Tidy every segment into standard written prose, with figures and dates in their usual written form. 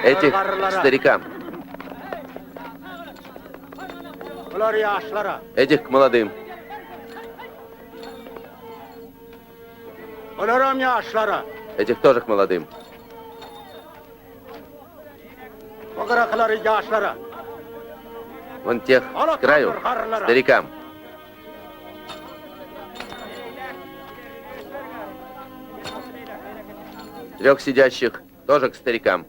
Этих к старикам. Этих к молодым. Этих тоже к молодым. Вон тех с краю, старикам. Трех сидящих тоже к старикам.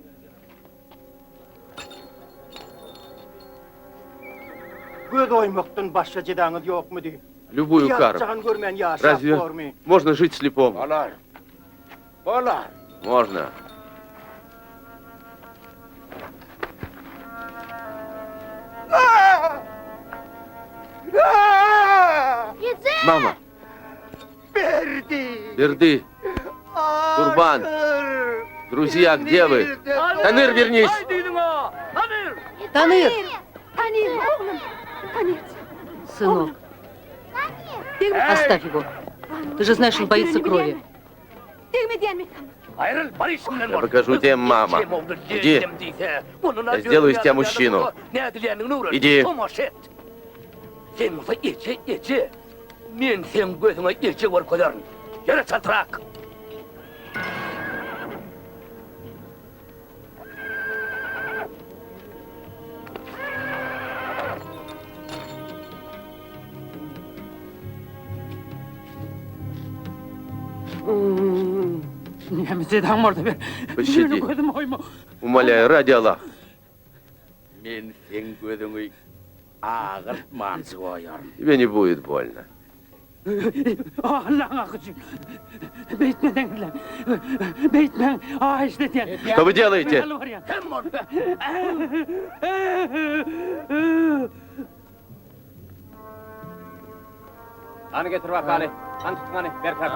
Göz oýmakdan başga jezaňyz ýokmudy? Любую кару. Ýatjagyny görmän ýaşap Разве bormy? можно жить слепому? Bolar. Bolar. Можно. Мама. Berdi! Берды. Курбан. Друзья, где вы? Таныр, вернись! Таныр! Сынок, оставь его. Ты же знаешь, он боится крови. Я покажу тебе, мама. Иди. Я сделаю из тебя мужчину. Иди. Sen bolsa eje, eje. Men seň gözüňe eje görkezerin. Ýöre çaltrak. Пощади. Умоляю, ради Аллаха. Men seň gözüňi agyrtmanjy goýaryn. Тебе не будет больно. Что вы делаете? Hany getir bakaly. Hany tut hany. Ber kak.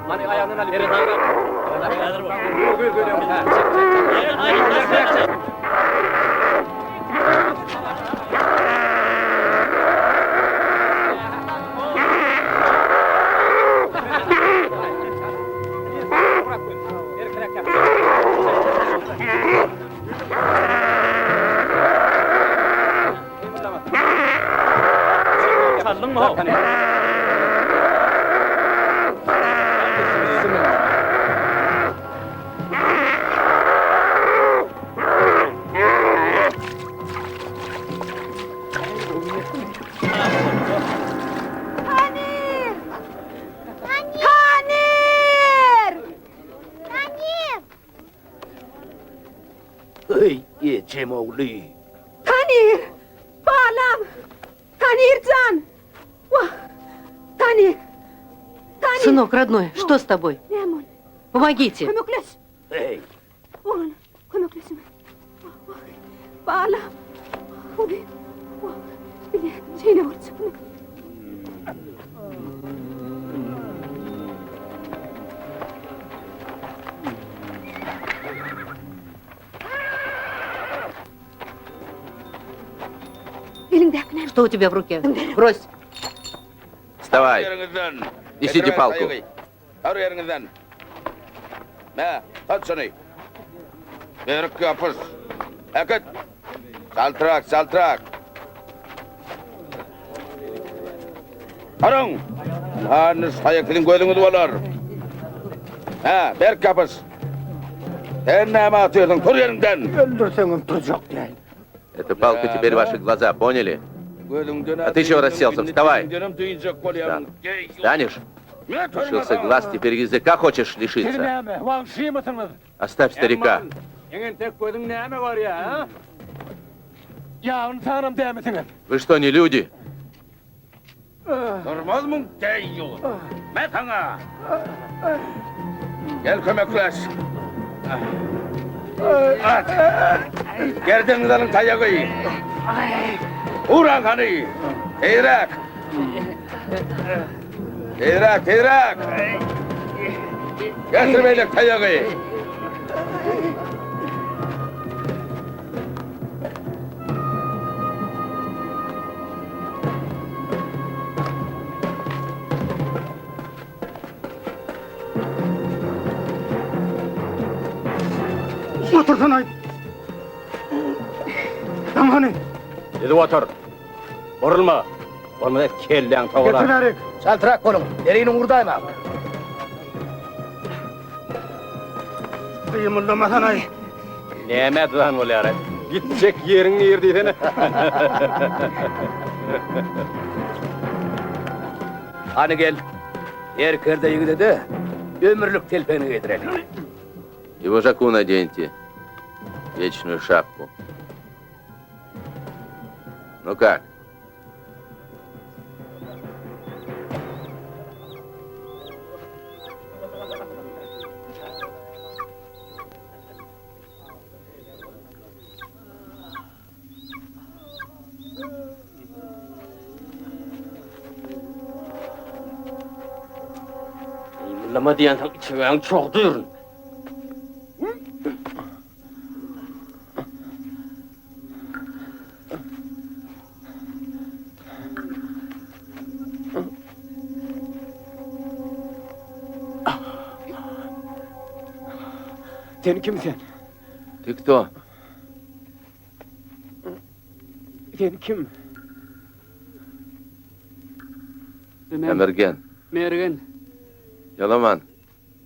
Hany aýagyndan al. Gör gör gör. Eý, ejem ogly! Tanyr! Balam! Tanyr jan! Wah! Tanyr! Tanyr! Сынок, родной, что с тобой? Näme boldy? Помогите! Kömekleş! Eý! Oglan, kömekleşiň. Wah, wah! Balam! Wah, wah! Bilýän, şeýle boljakmy? Eliňdäki näme? Что у тебя в руке? Брось! Вставай. Ýeriňizden. Несите Getir палку. taýagy. Dur ýeriňizden. Mä, tut şuny. Berk ýapyş. Äkit. Çaltrak, çaltrak. Turuň. Hany şu taýak siziň gözüňiz bolar. Hä, berk ýapyş. Sen näme atyrsyň? Tur ýeriňden. Öldürseňem turjak däl. Эта палка теперь ваши глаза, поняли? Gözüňden А ты чего расселся? Вставай. Gözüňdenem dynjak bolýaryn. Встанешь? Лишился глаз, теперь языка хочешь лишиться? Näme, wagşymysyňyz? Оставь старика. Eňentek gözüň näme görýär, ha? Ýa ynsanam dämisiňiz? Вы что, не люди? Durmazmyň deý Mä saňa. Gel kömekleş. At. Gerdeniňizi alyň taýagy. Uraň hany. Tizräk. Tizräk, tizräk. Getir beýlek taýagy. Otursana. Daň hany. Düzüp otur. Burulma. Bolmasa kelläň togalar. Getir bärik. Çaltrak boluň. Deriniň urdaýmaň. Gymyldamasana. Nämä dyzan bolýar-aý? Gitjek ýeriň nir diýsene. Hany gel. Serkerde ýigide-de ömürlik telpegini geýdireli. И вожаку наденьте вечную шапку. Ну как? Gymyldama diýensoň içegäň çogduryn. Sen kim sen? Ты кто? Sen kim? Mergen. Mergen. Yalaman.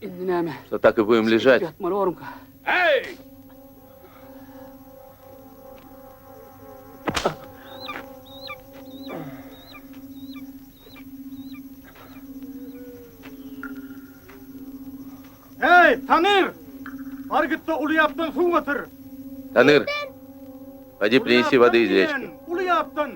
Indi näme? Что так и будем лежать? Ýatmaly borumka. Hey! Hey, Tanir! Bar git-de uly ýapdan suw getir. Таныр, пойди Uly принеси ýapdan воды из diýen, речки. Uly ýapdan.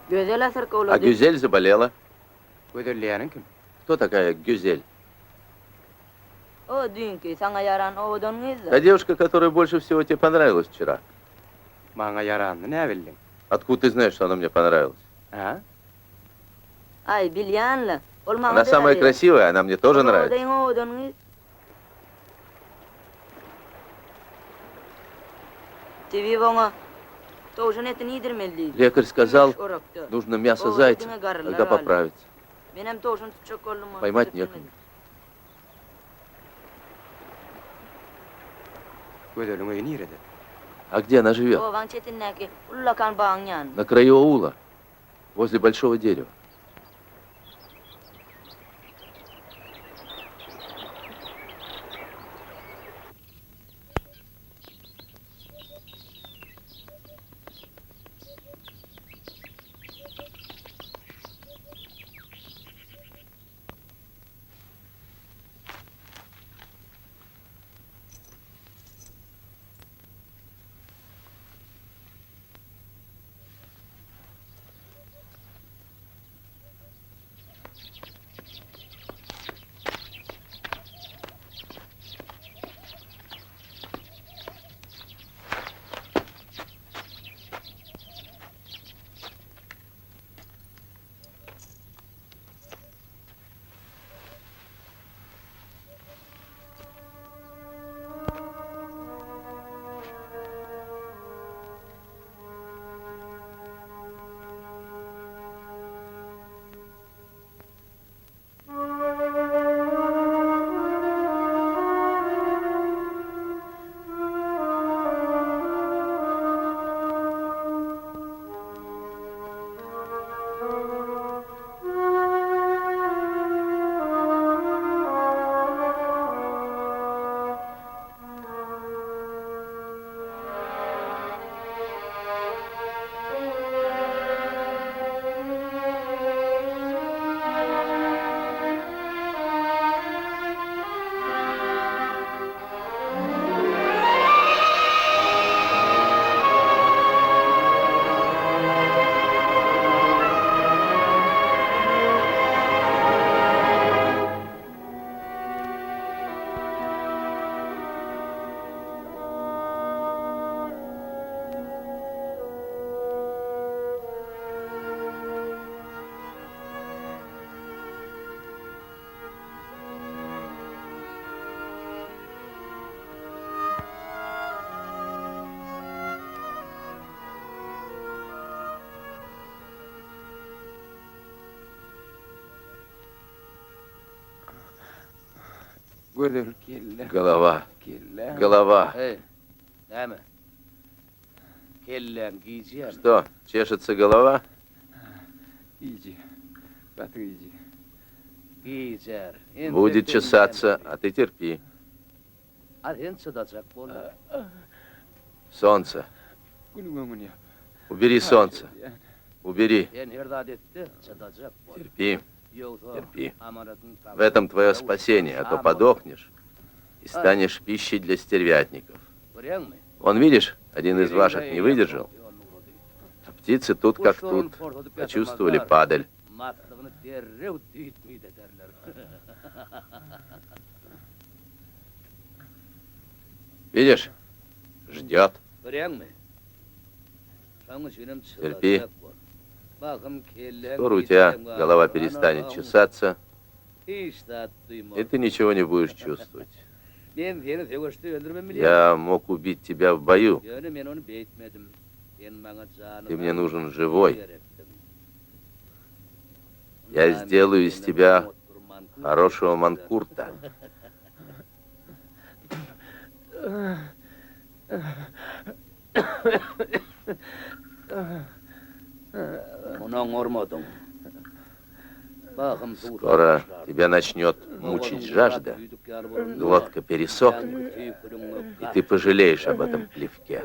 Gözel А Гюзель заболела. Gözel diýýäniň kim? Кто такая Гюзель? O düýnki saňa ýaran owadan gyz. Та девушка, которая больше всего тебе понравилась вчера. Maňa ýaranyny näbildiň? Откуда ты знаешь, что она мне понравилась? Ha? Aý bilýänle. Ol maňa Она самая красивая, она мне тоже нравится. Owadan owadan gyz. Tebibi oňa towşan etini iýdirmeli diýdi. Лекарь сказал, Orakda. нужно мясо О, зайца, diňe garrylar тогда galdy. поправится. Menem towşan tutjak boldum. ony Поймать tutup некому. bilmedim. Gözeliň öýi nirede? А где она живет? Obaň çetindäki ullakan bagyň ýanynda. На краю аула, возле большого дерева. Gözel kelle. Голова. Kelle. Голова. Hey, näme? Kelläň gijýärmi? Что, чешется голова? Gijýär. Gaty gijýär. Gijär. Entek Будет sen чесаться, näme а ты терпи. A sen çydajak bol. Солнце. Günüň öňüni ýap. Убери солнце. Убери. Sen her zat et-de, çydajak bol. Терпи. Ýogsa Терпи. amanatyň В этом твое спасение, а то подохнешь и станешь пищей для стервятников. Görýäňmi? Вон, видишь, один из ваших не выдержал. А птицы тут как тут. Почувствовали падаль. Maslygyny derrew düýt-müýt ederler. Видишь? Ждет. Görýäňmi? Şonuň üçinem Терпи. çydajak bol. Bakym kelläň Скоро у тебя gijäň голова wagty перестанет anaň чесаться, Hiç zat duýmaz. и ты ничего не будешь чувствовать. Men seni söweşde öldürmem bilýän. Я мог убить тебя в бою. Ýöne men ony beýtmedim. Sen maňa janyňa Ты мне нужен живой. gerekdiň. Я сделаю из тебя Oturman Хорошего манкурта. Muny oňarmadyň. Bakym suw Скоро taşlar. тебя начнет мучить жажда, глотка пересохнет, и ты пожалеешь об этом плевке.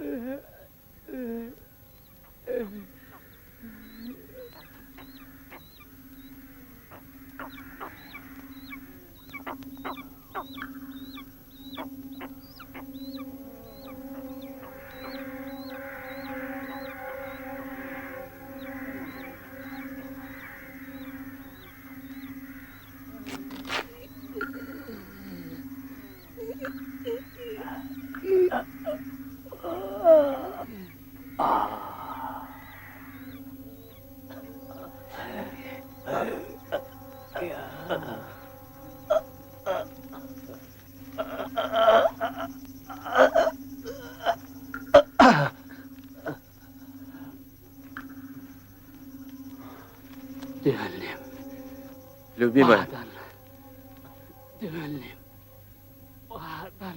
Dönlim. Любимая, Badan. Dönlim. Badan.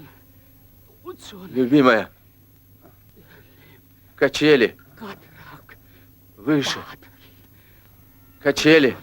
Uçun. любимая. Качели, Katrak. выше. Качели.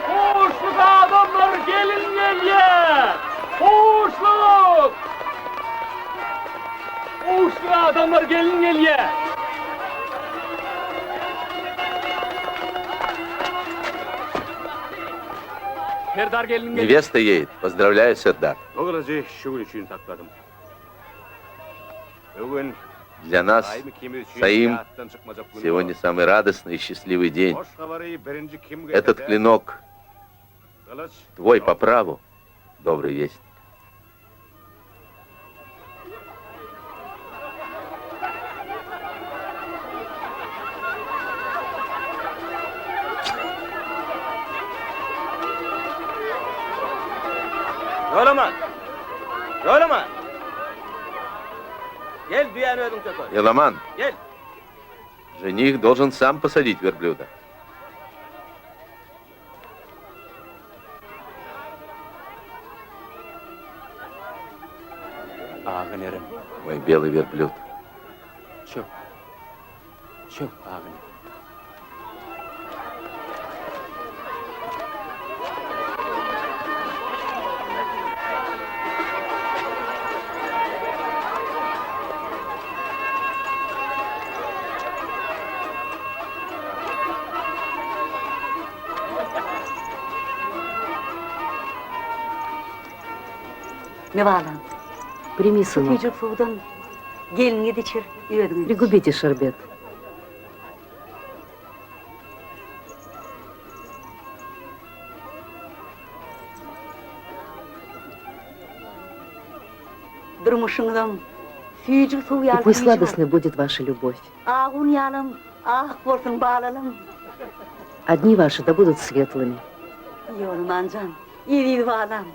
Buşluk adamlar gelin gelýär. Buşluk! Buşluk adamlar gelin gelýär. Serdar gelin gelýär. Невеста едет. Поздравляю, Сердар. Bu gylyjy şu gün üçin sakladym. Bu gün Для нас Saim ikimiz üçin Saim ýatdan çykmajak gün сегодня самый радостный и счастливый день. Hoş habary birinji kim Этот getirse, клинок gylyç твой по праву, добрый вестник. Ýolaman. Ýolaman. Gel düýäni özüň çöker. Еламан, Gel. жених должен сам посадить верблюда. Agynerim. Мой белый верблюд. Çök. Çök agynerim. Me balam. Primi, сынок. Süýjük suwdan gelniňe-de içir, özüňe-de içir. Пригубите шербет. Durmuşyňyzam süýji suw И ýaly пусть süýji bolsun. сладостной будет ваша любовь. Ak un ýalam ak bolsun balalam. А дни ваши да будут светлыми. Ýolman jan, eziz balam.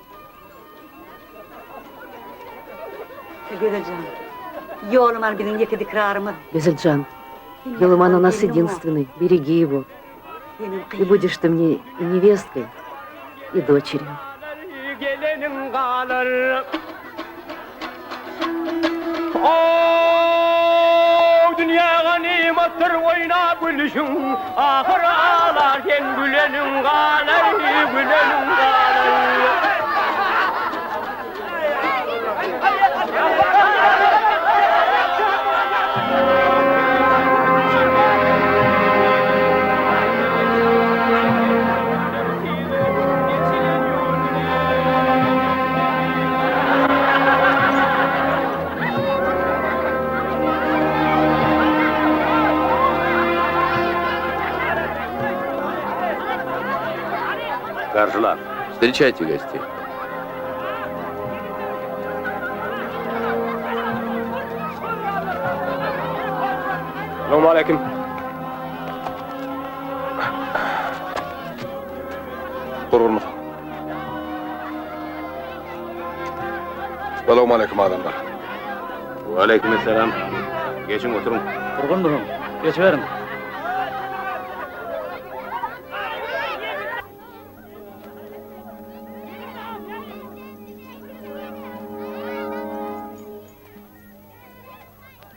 Gözel jan, Ýolman biziň ýeke dikrarymyz. Гюзельджан, Елыман у нас единственный, береги его. И будешь ты мне и невесткой, и дочерью. Geleniň galar. O dünýä ganymatdyr oýnap gülüşiň, ahyr alar sen güleniň galar, güleniň galar. Garşylaň. Встречайте гостей. Salowmaleýkim. Gurgurmysyň? Salowmaleýkim adamlar. Waleýkim essalam. Geçiň oturyň. Gurgunmysyň? Geçiberiň.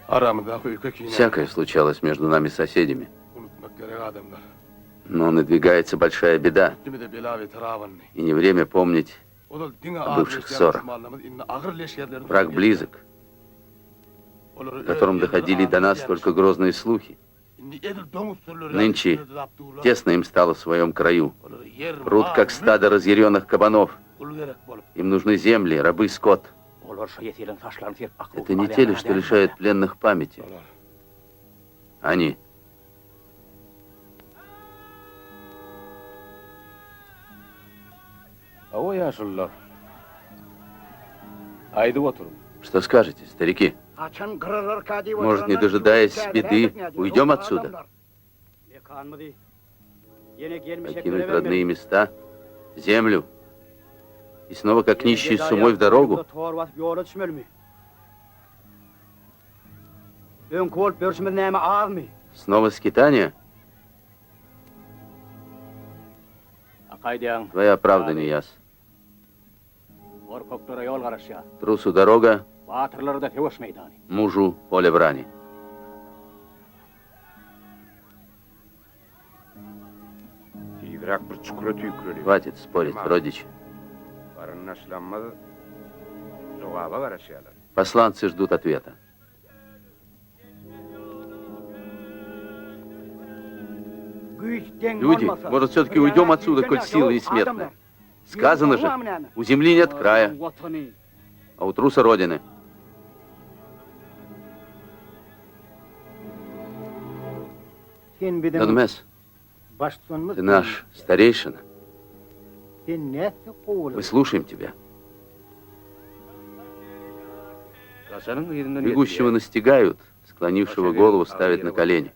Aramyzdaky öýke-kinäni Всякое случалось между нами соседями. unutmak gerek adamlar. Но надвигается большая беда, Üstümize bela-beter abandy. и не время помнить Ozal diňe о az бывших leşger ссорах. duşmanlarymyz indi agyr leşgerleriň Враг üstüne близок, Olary о котором öz доходили elleri до нас agyr только грозные слухи. Indi edil doňuz sürüleri Нынче üstüne dap durlar. Тесно им стало в своем краю. Olary ýer, Прут, mal, как mülk, стадо разъяренных кабанов. gul gerek bolup. Им нужны земли, рабы, скот. Olar şo ýetilen saçlaryny serip akyp Это не те ли, что лишают пленных памяти? Olar. Они. Hawa ýaşulular. Aýdyp oturyň. Что скажете, старики? Haçan gyralarka diýip Может, не дожидаясь беды, уйдем отсюда? Mekanmyzy ýene gelmişek Покинуть родные места, землю и снова как нищие с сумой в дорогу? Tor basyp ýola düşmelimi? Öňki bolup görşümiz näme azmy? Снова скитание? Akaýdyň, Твоя правда, Нияз. gorkaklara ýol garaşýar. Трусу дорога, Batyrlara-da söweş meýdany. мужу поле брани. Tizräk bir çukura tüýküreli. Хватит спорить, родичи. Garyndaşlarymyz jogaba garaşýarlar. Посланцы ждут ответа. Люди, может, все-таки уйдем отсюда, коль силы не сметны? Сказано же, у земли нет края, Watany. а у труса родины. Sen biziň Донмес, baştutanymyz. ты наш старейшина. Sen nätse gowuly. Мы слушаем тебя. Gaçanyň yzyndan Бегущего ýetýär. настигают, склонившего голову ставят на колени.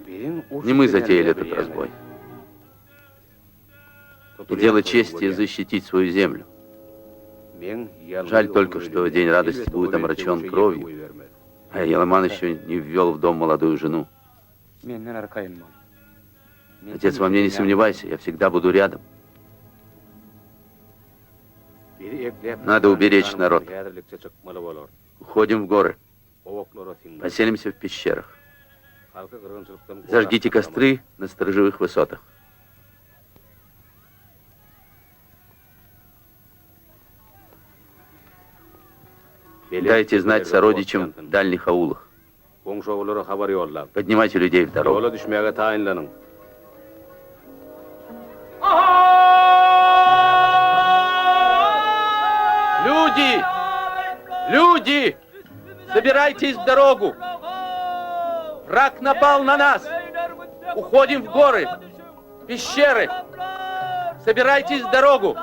Biziň uruş Не мы затеяли этот bilýän разбой. И дело чести защитить свою землю. Men ýalňyz Жаль только, что день радости будет омрачен кровью. А Еламан еще не ввел в дом молодую жену. Menden arkaýyn bol. Отец, во мне не сомневайся, я всегда буду рядом. Надо уберечь народ. Häzirlikçe çykmaly bolar. Уходим в горы, Gowaklara siňmek. поселимся в пещерах. Halky gyrgynçylykdan Зажгите костры на сторожевых высотах. Дайте знать сородичам в дальних аулах. Goňşolara habar ýollap. Поднимайте людей в дорогу. Ýola düşmäge taýynlanyň. Люди! Люди! Собирайтесь в дорогу! Враг напал на нас! Уходим в горы, пещеры! Собирайтесь в дорогу!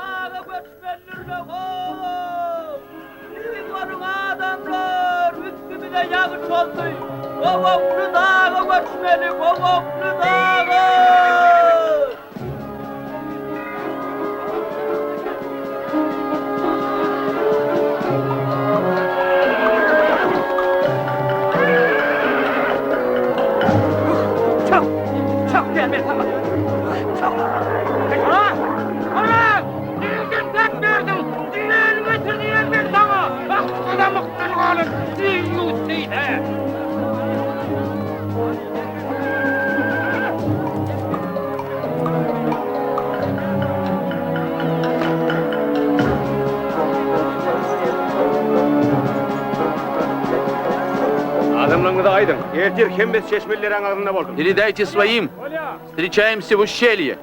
Çak! Çak diýen men saňa! Çak! Ora! Ora! Diýdim sen berdiň! Diýen getir diýen men saňa! Bak gyzamykdan galan diýýus diýse! Adamlaryňyza aýdyň, ertir hemmesi çeşmelileriň agzynda bolsun. Передайте своим. Встречаемся в ущелье.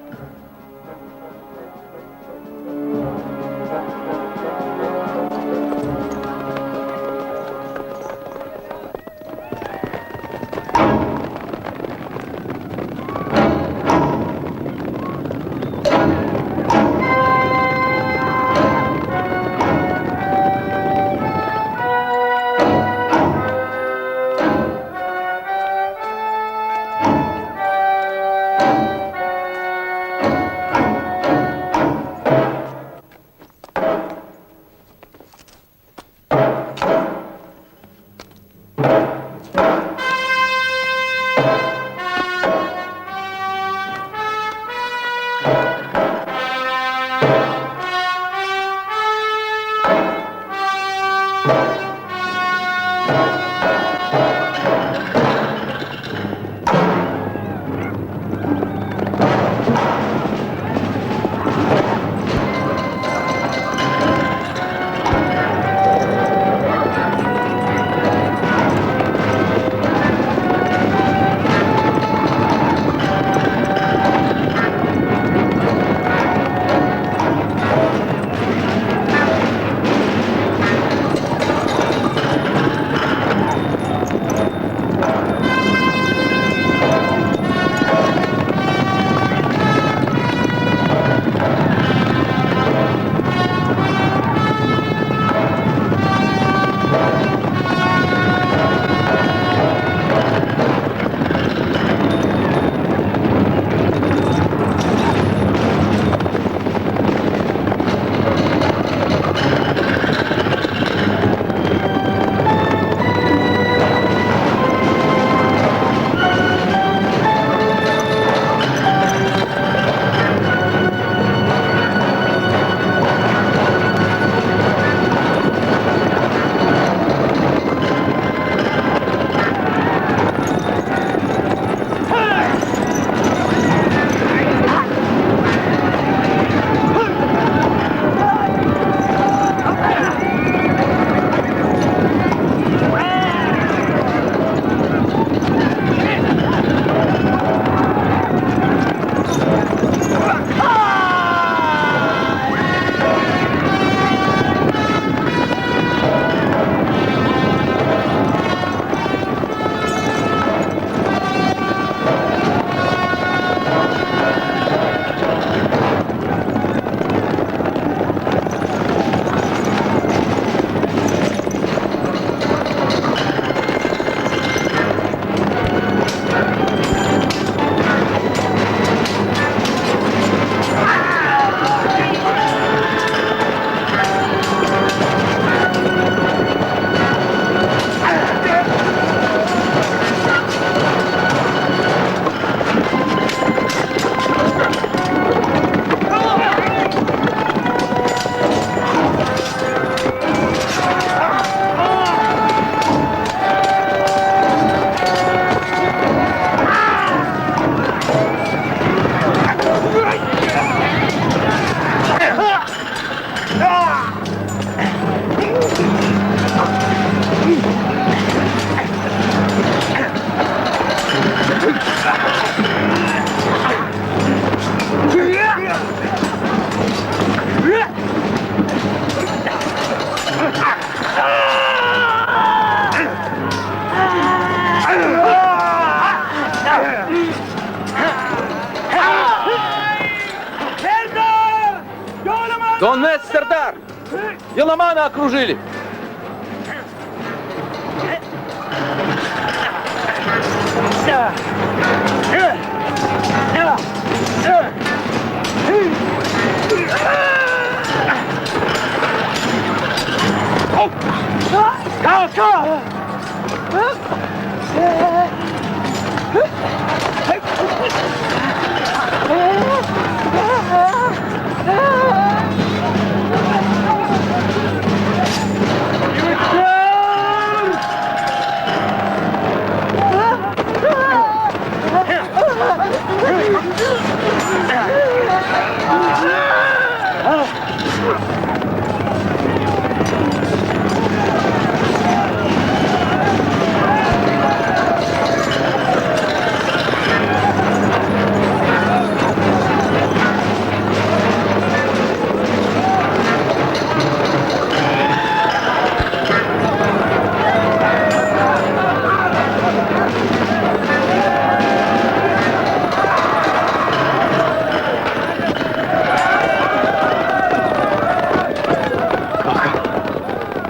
Ýelamany okružili!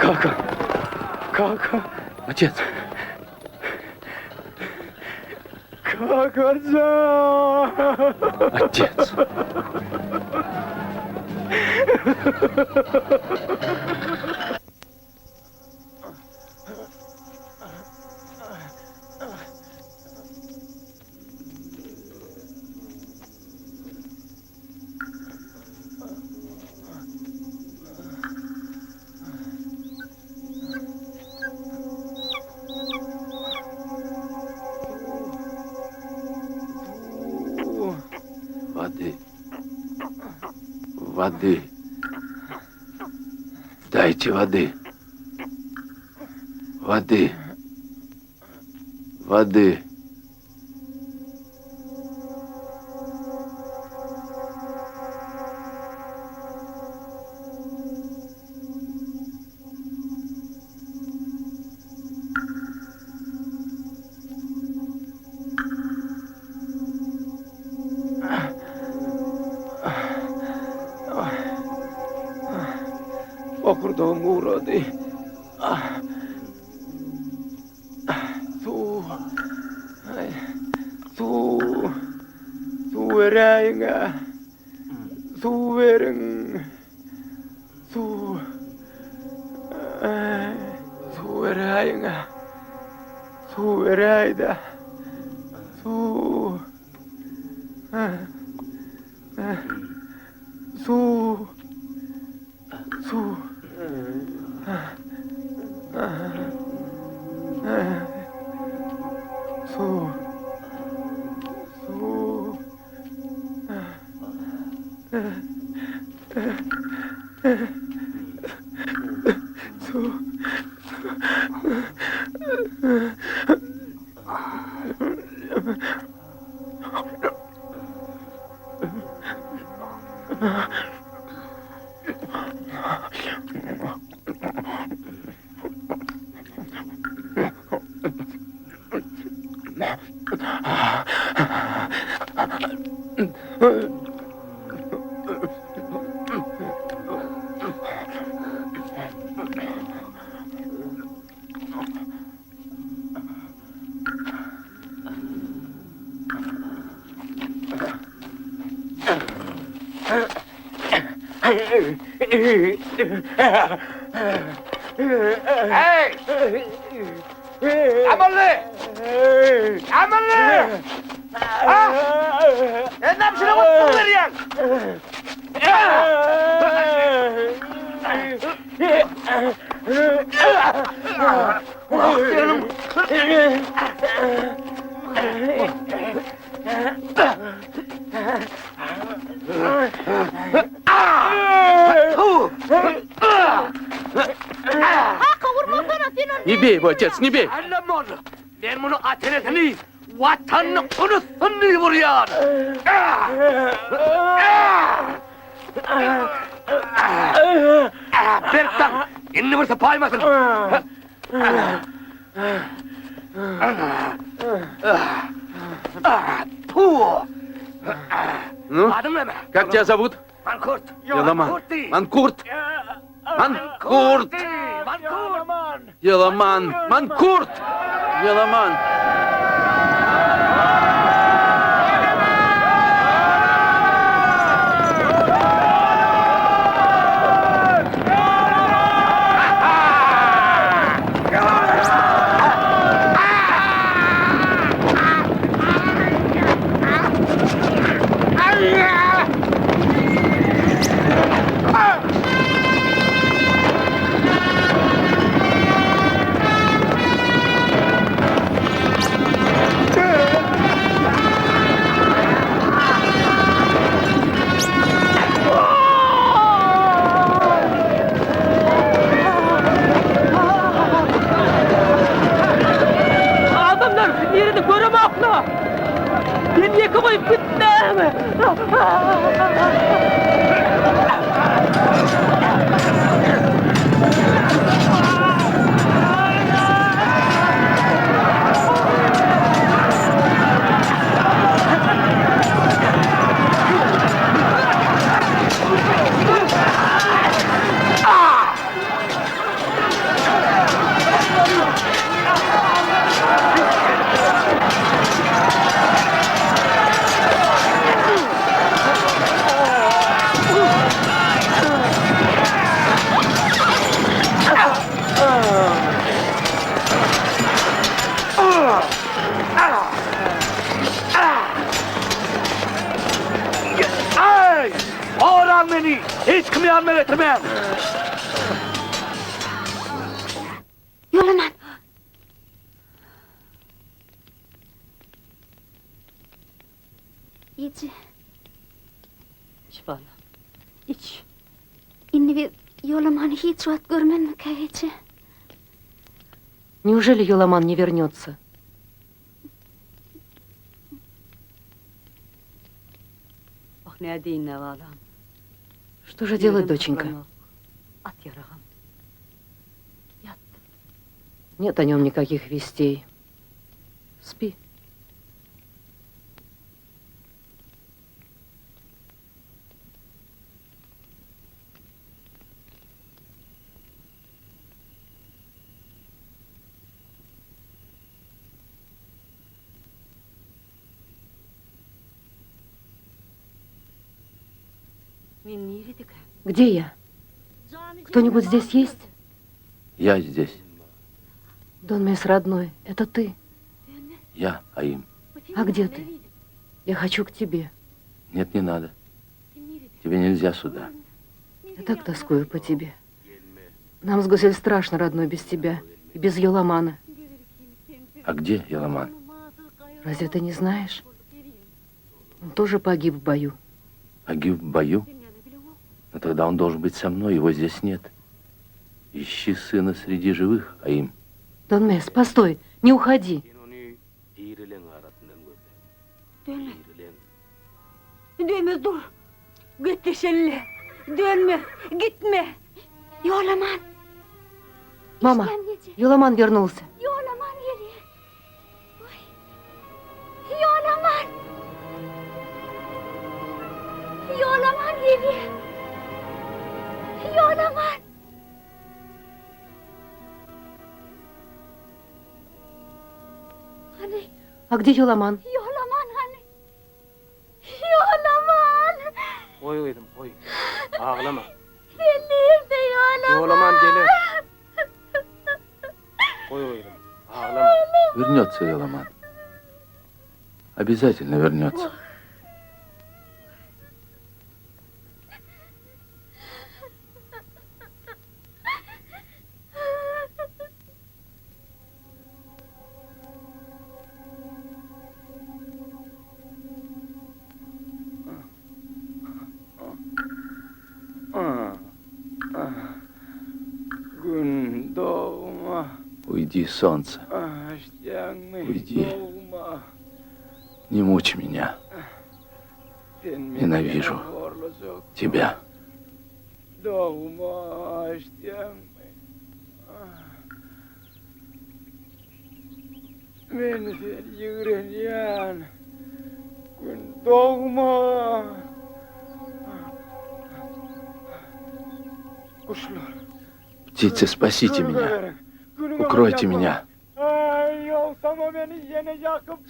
Kaka! Kaka! Otec! Kaka jan! Otec! Воды. Воды. Дайте воды. Воды. Воды. Bokurdagym gurady. Suw. Aý. Suw. Suw beräýiň-ä. Suw beriň. Suw. Aý. Suw beräýiň-ä. Suw beräý-dä. Suw. Suw. Suw. Suw. Suw. Suw. Hey! Amally! Amally! Ha? Sen näme şuna bak berýäň? Ne bey его, отец, не bey! Men muny ata-enesini, Watanyny unutsun diýip urýan! Berk daň! Indi bir sypaýmasyn! Ну, Adyň näme? как тебя зовут? Mankurt. Ýalaman. Mankurt diý. Манкурт! Mankurt! Ýolaman! Mankurt! Ýolaman! Adamlar nirede göremokla. Sen ýeke goýup gitmäň. Aý! Goraň meni! Hiç kimi ýanyma getirmäň! Ýolaman! Eje. İç balam, iç. Indi biz Ýolamany hiç wagt görmezmikä eje? Неужели Юламан не вернется? Ah nädeýin-dä balam. Что же делать, доченька? At ýaragam. Ýat. Нет о нем никаких вестей. Спи. Men niredekäm? Где я? Кто-нибудь здесь есть? Я здесь. Донмес, родной, это ты. Я, Аим. А где ты? Я хочу к тебе. Нет, не надо. Тебе нельзя сюда. Я так тоскую по тебе. Нам с Гузель страшно, родной, без тебя и без Йоламана. А где Еламан? Разве ты не знаешь? Он тоже погиб в бою. Погиб в бою? Но тогда он должен быть со мной, его здесь нет. Ищи сына среди живых, Аим. Донмес, постой, не уходи. Sen ony dirileň arasyndan gözle. Dönme. Dirileň. Dönme dur. Gitdi şelle. Dönme. Gitme. Ýolaman! Мама, Işlem eje. Юламан вернулся. Ýolaman gelýär. Oý. Ýolaman! Ýolaman gelýär. Ýolaman! Hany, А где Юламан? Ýolaman hany. Ýolaman! Goý gyzym, goý. Aglama. Sen nirde Ýolaman? Ýolaman geler. Goý gyzym, aglama. Вернется Еламан. Обязательно вернется. Gün dogma. Уйди, солнце. Aşýaňmy? Уйди. Dogma. Не мучь меня. Sen meni Ненавижу. horlajak. Тебя. Dogma aşýaňmy? Men seni ýigrenýän. Gün dogma. Guşlar. Птицы, спасите меня. Укройте меня.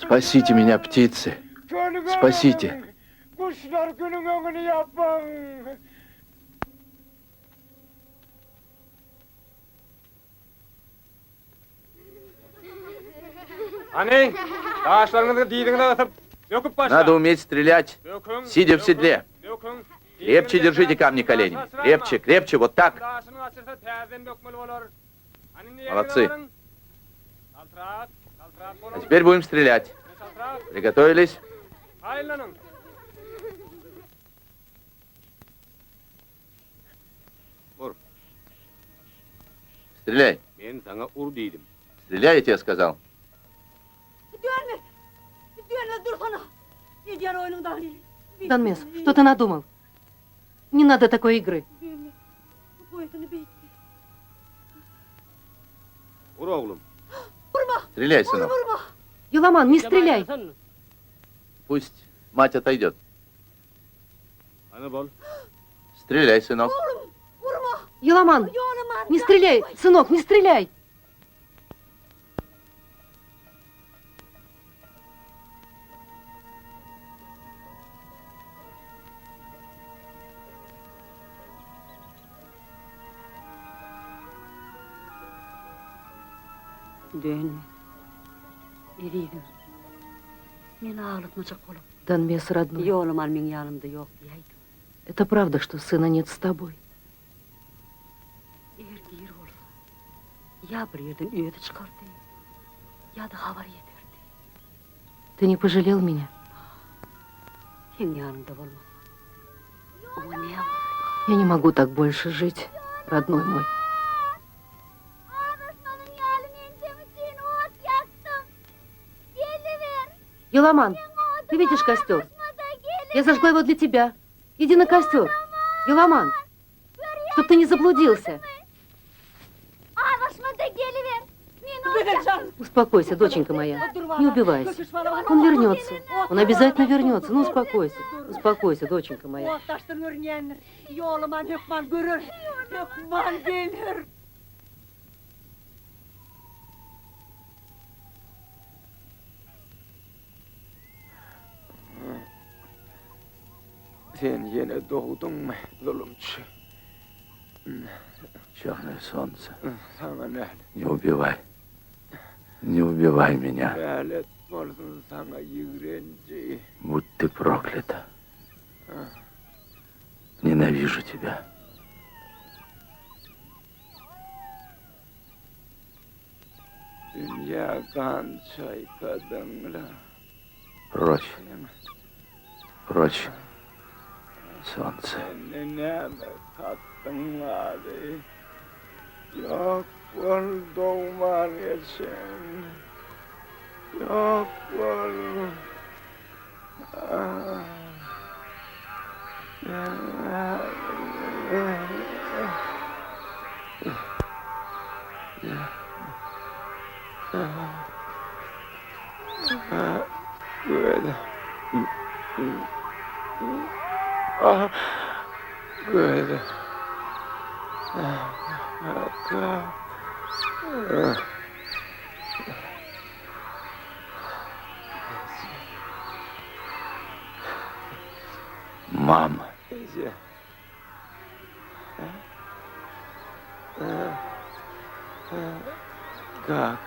Спасите меня, птицы. Спасите. Guşlar günüň öňüni ýapyň. Hany, daşlaryňyzy dyzyňyza gysyp, böküp başlaň. Надо уметь стрелять, Böküň, сидя в седле. böküň. Крепче держите камни коленями. Крепче, крепче, вот так. Daşyny gaçyrsa täzeden bökmeli bolar. Hany indi ýeriňize Молодцы. baryň. Çaltrak, çaltrak boluň. А теперь будем стрелять. Çaltrak, Приготовились? taýynlanyň. Стреляй. Men saňa ur diýdim. Стреляй, я тебе сказал. Dönme! Dönme dursana! Edýän oýnuň dagyny. Данмес, что ты надумал? Не надо такой игры. Dönme. Boýutyny beýtdi. Ur oglum. Стреляй, сынок. Vurma! Еламан, не стреляй! Пусть мать отойдет. Hany bol. Стреляй, сынок. Vurma! Еламан, Ýolaman! не стреляй! Сынок, не стреляй! Dönme. Ezizim. Meni aglatmajak bolup, Данмес, родной, Ýolaman meň ýanymda ýok diýäýdiň. это правда, что сына нет с тобой. Eger diri bolsa, ýa bir ýerden özi çykardy, ýa-da habar ýeterdi. Ты не пожалел меня? Seň ýanyňda bolmasa, oňa näme boldy? Я не могу так больше жить, родной мой. Azaşmanyň ýaly men seň üçin ot ýakdym. Geliber. Еламан, ты видишь костер? Я зажгла его для тебя. Иди на костер. Еламан, чтоб ты не заблудился. Azaşma-da geliber. Men ot ýakdym. Успокойся, доченька моя. Не убивайся. Он вернется. Он обязательно вернется. Ну, успокойся. Успокойся, доченька моя. Ot daşdan görünýändir. Ýolaman hökman görer. Hökman geler. Sen ýene dogduňmy, zulumçy? Черное солнце, Saňa nälet, не убивай. Не убивай меня. nälet bolsun saňa ýigrenji. Будь ты проклята. Ненавижу тебя. Dünýä gan çaýkadyň-la. Прочь, прочь, солнце. Sende näme katdyň bary? Ýok bol dogman geçen. Ýok bol. Ah. Böyle. Ah. Böyle. Мама, Eje. Kalk.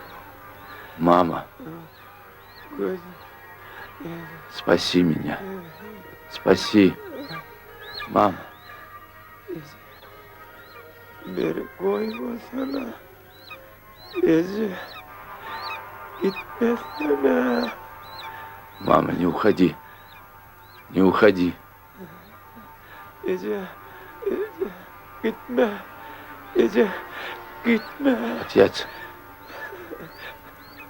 мама, Göz. спаси меня. Спаси. Мама, Beni koymasana. Ece. Gitmesene. мама, не уходи. Не уходи. Ece. Ece. Gitme. Ece. Gitme. Отец.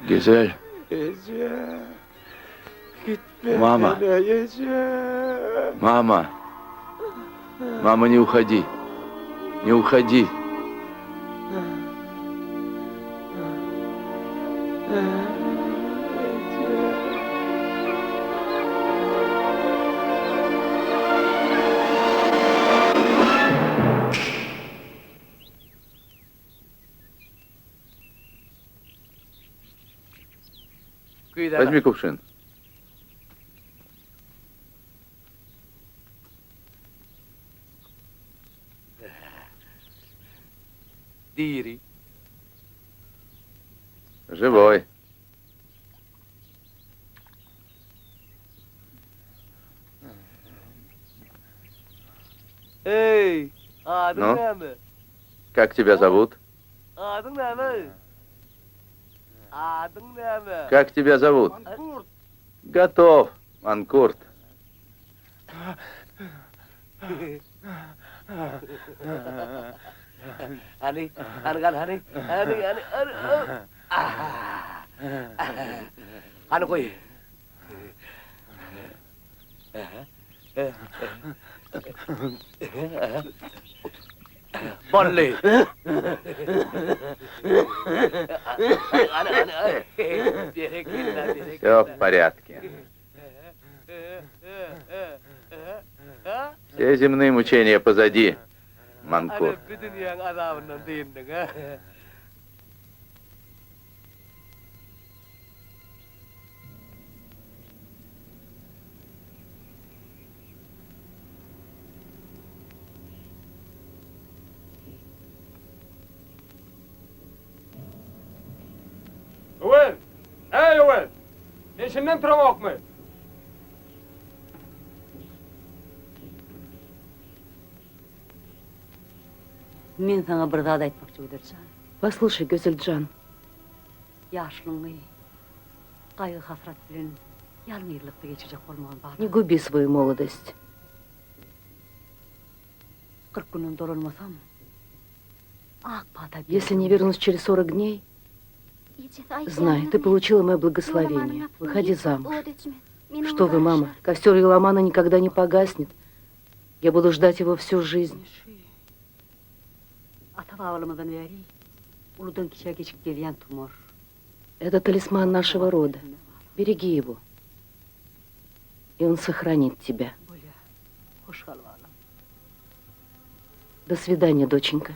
Гизель, Ece. Gitme. Mama. Ece. мама. Мама, не уходи. Не уходи. Возьми кувшин. Diri. Живой. Eý, adyň Ну? näme? Как тебя зовут? Adyň näme? Adyň näme? Как тебя зовут? Готов, Манкурт. Hany, hany gal hany. Hany, hany, hany. Hany goý. Bolly. Все в порядке. Все земные мучения позади, Манкурт. Ana bir dünýäň azabyndan dyndyň, ha? Öwez! Eý, Öwez! Sen şindem turaňokmy? Men saňa bir zat aýtmakçy Gözeljan. Послушай, Гюзельджан. Ýaşlygyňy gaýgy-hasrat bilen ýalňyzlykda geçirjek bolmagyn bar. Не губи свою молодость. 40 günden dolanmasam, ak pata Если не вернусь через 40 дней, знай, ты получила мое благословение. Выходи замуж. Что вы, мама, костер Еламана никогда не погаснет. Я буду ждать его всю жизнь. Ata-babalarymyzdan bäri uludan kiçä geçip gelýän tumar. Это талисман нашего рода. Береги его, и он сохранит тебя. Bolýar. Hoş gal balam. До свидания, доченька.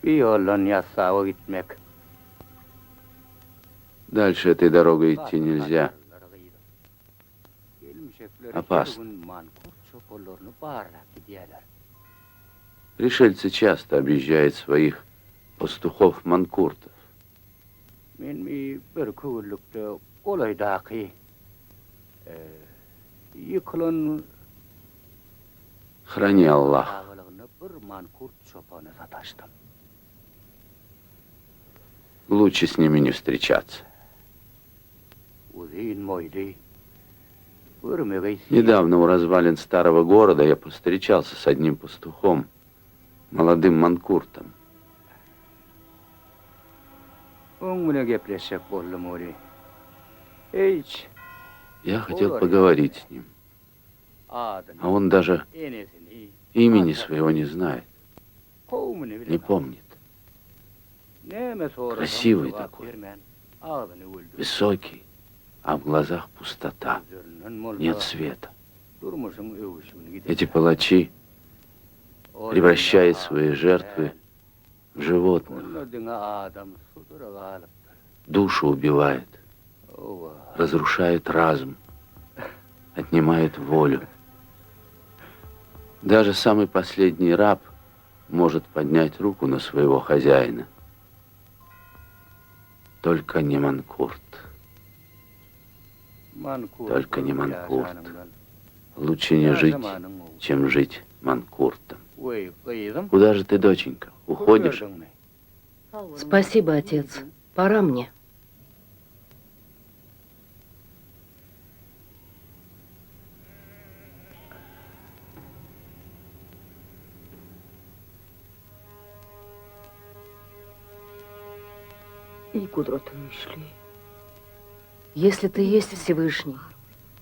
Bir ýoldan Ýassawa gitmek. Дальше этой дорогой идти нельзя. Gelmişekler her Опасно. gün mankurt çopanlaryny barlap gidýärler. Пришельцы часто объезжают своих пастухов-манкуртов. Men bir birki günlükde golaýdaky ýykylan Храни Аллах. çagalygynda bir mankurt çopana sataşdym. Лучше с ними не встречаться. Uzyn boýly, görmegeý Недавно у развалин старого города я повстречался с одним пастухом, молодым манкуртом. Oň bilen gepleşjek boldum weli. Hiç. Я хотел поговорить с ним, Adyny, а он даже enesini, имени своего не знает, kowumyny не bilenok. помнит. Näme sorasaň Красивый jogap такой. bermän, agzyny güldürdi. Высокий, а в глазах пустота, Gözlerinden bolsa нет света. durmuşyň öwüşgini gidipdir. Эти палачи Ol превращают diňe свои adam жертвы däl, в животных, Onda diňe adam sudura galypdyr. душу убивают, Owa. разрушают разум, отнимают волю. Даже самый последний раб может поднять руку на своего хозяина. Только не манкурт. Mankurt Только не bolup манкурт. ýaşanyňdan Лучше не жить, ýaşamanyň gowy. чем жить манкуртом. Weý, gyzym, Куда же ты, доченька, уходишь? gördüňmi? Спасибо, отец. Пора мне. Eý gudraty güýçli. Если ты есть Всевышний,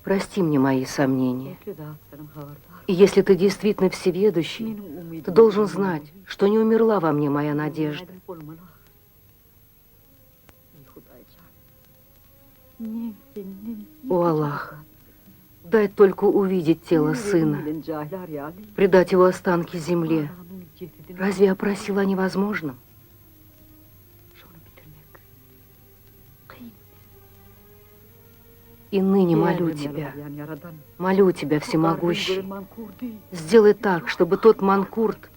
прости мне мои сомнения. Ähli zatlaryň habardar. И если ты действительно всеведущий, Meniň umydym ты должен знать, что не умерла во мне моя надежда. Nädip bolmaly? Eý Hudaýjan. Men senden О, Аллах, дай только увидеть тело сына, Bilen jaýlar ýaly. предать его останки земле. Adamyň jesedini Разве я просила о невозможном? Şony bitirmek kyn. И ныне молю Ýerden тебя, ýalbarýan Ýaradan. молю тебя, Şu garryny всемогущий, gören mankurdy. сделай так, чтобы тот манкурт,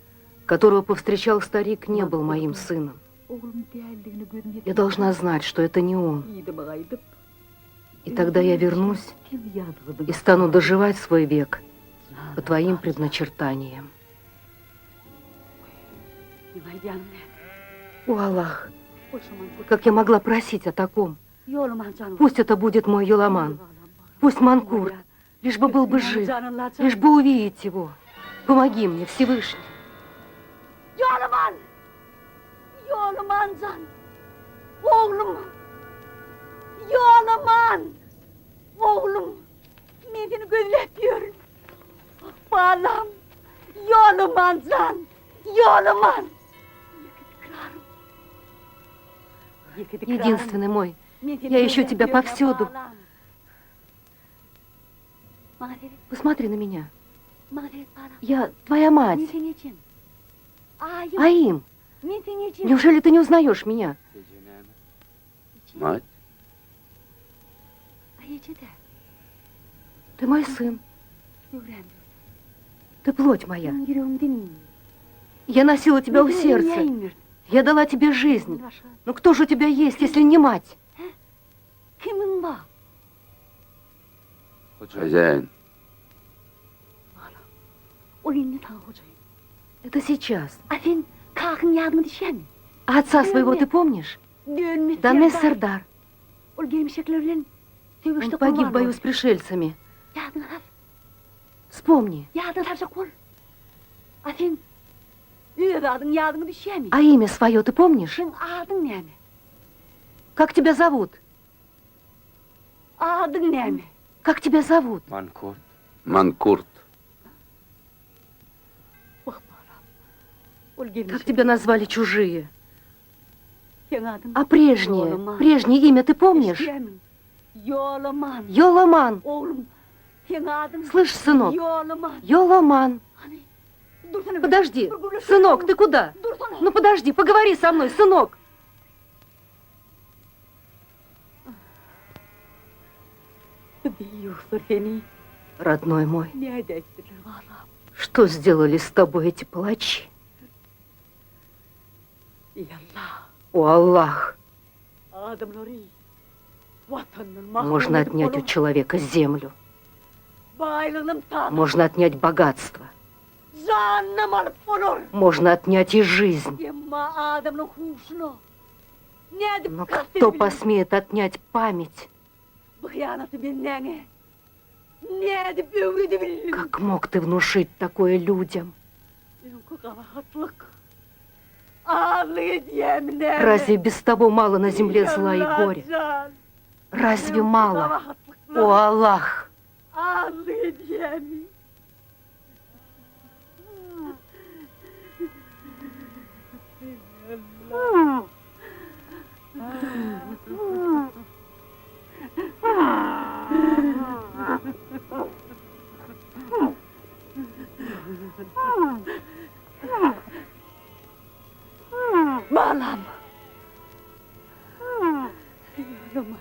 которого повстречал старик, не был моим сыном. Oglum däldigine gözüm Я должна знать, что это не он. Yzyma gaýdyp, И тогда я вернусь sen ýazgydyň и стану доживать свой век по твоим предначертаниям. Meň aýdýanym näme? О, Аллах, Ol şu mankurt. как я могла просить о таком? Ýolaman jan. Пусть это будет мой Юламан, пусть манкурт, лишь бы был бы жив, лишь бы увидеть его. Помоги мне, Всевышний. Ýolaman! Ýolaman jan! Oglum! Ýolaman! Oglum! Men seni gözläp ýörün. Balam! Ýolaman jan! Ýolaman! Единственный мой, я ищу тебя повсюду. Maňa seret, Посмотри на меня. maňa seret balam. Я твоя мать. Men seň ejeň. Aýym, Аим, men seň ejeň. неужели ты не узнаешь меня? Мать? Aý eje-de, Ты мой сын, göwräm. ты плоть моя. Meniň ýüregimden. Я носила тебя у сердца. Я дала тебе жизнь. Но кто же у тебя есть, если не мать? Kimiň bar? Хозяин, Ol indi saňa hojaýyn. Это сейчас. A sen kakyň ýadyňa düşýärmi? А отца своего ты помнишь? Dönmez Данес Сардар. Ol gelmişekler bilen Он söweşde погиб в gurban бою boldy. с пришельцами. Ýadyňa sal. Вспомни. Ýadyňa saljak bol. A sen öz adyň ýadyňa düşýärmi? А имя свое ты помнишь? Seň adyň näme? Как тебя зовут? Adyň näme? Как тебя зовут? Mankurt. манкурт. Wah balam. Ol Как gelmişek. тебя назвали чужие? Seň adyň А прежнее, Ýolaman. прежнее имя ты помнишь? Eşidýärmiň? Ýolaman. Йоламан. Oglum, seň adyň Слышь, сынок, Ýolaman. Йоламан. Hany? Подожди, сынок, ты куда? Ну подожди, поговори со мной, сынок! Родной мой, что сделали с тобой эти палачи? О, Аллах! Можно отнять у человека землю. Можно отнять богатство. Можно отнять и жизнь. Но кто посмеет отнять память? Как мог ты внушить такое людям? Разве без того мало на земле зла и горя? Разве мало? О, Аллах! Balam! Ýolaman.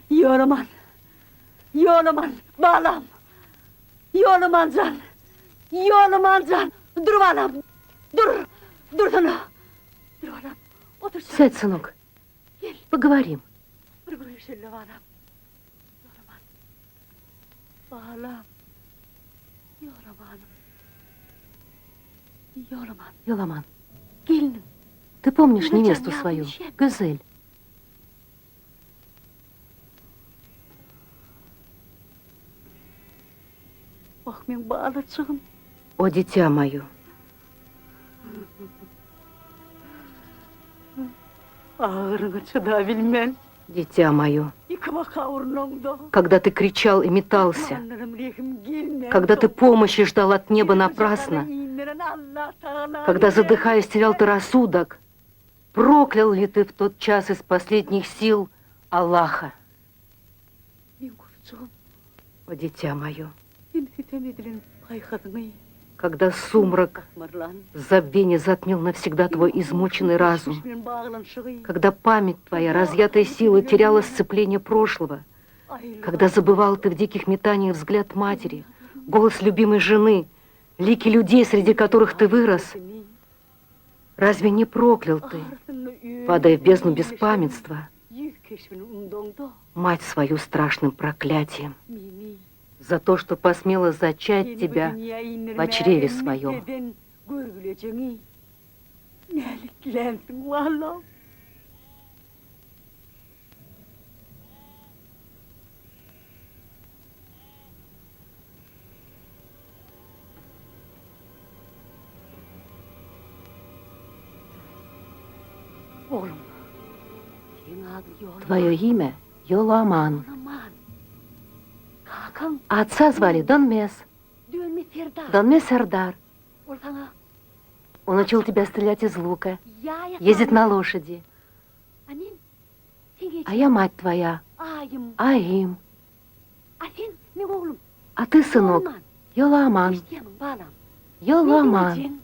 Ýolaman. Ýolaman, balam! Ýolaman jan! Ýolaman jan! Dur balam! Dur! Dursana! Dur balam! Otur şöyle. Сядь, сынок. Поговорим. Bir gürleşeli balam. Ýolaman. Balam. Ýolamanym. Ýolaman. Йоламан, Gelniň. ты помнишь невесту свою, Гюзель? Wah, meň balajygym. О, дитя мое, Agyryňa çydabilmän. дитя мое, Iki-baka urnaňda. когда ты кричал и метался, Duşmanlarym rehim gelmän. когда ты помощи ждал от неба напрасно, когда, задыхаясь, терял ты рассудок, проклял ли ты в тот час из последних сил Аллаха? Meň guzujygym. О, дитя мое, Sen sütem edilen paýhasyňy когда сумрак basmarlan. забвение затмил навсегда твой измученный разум, Geçmiş bilen baglanyşygy когда память твоя, разъятая сила, теряла сцепление прошлого, aýrylyp когда забывал ты в диких метаниях взгляд матери, голос любимой жены, лики людей, среди которых ты вырос, разве не проклял ты, Arasynda öl падая в бездну беспамятства, Ýüz keşbini undaňda мать свою страшным проклятием meni за то, что посмела зачать seni bu тебя dünýä indirmäge во чреве своем? eden görgülejeňi näletlänsiň balam. Oglum, seň adyň Ýolaman. Твое имя Йоламан. Ýolaman. Kakaň А отца звали Донмес. Dönme Serdar. Донмес Сердар. Ol saňa Он учил тебя стрелять из лука, ýaý ездить на лошади. A men seň А я мать твоя, Aýym. Аим. A sen meň oglum. А ты, сынок, Ýolaman. Йоламан. Eşidýämiň balam? Йоламан. Meň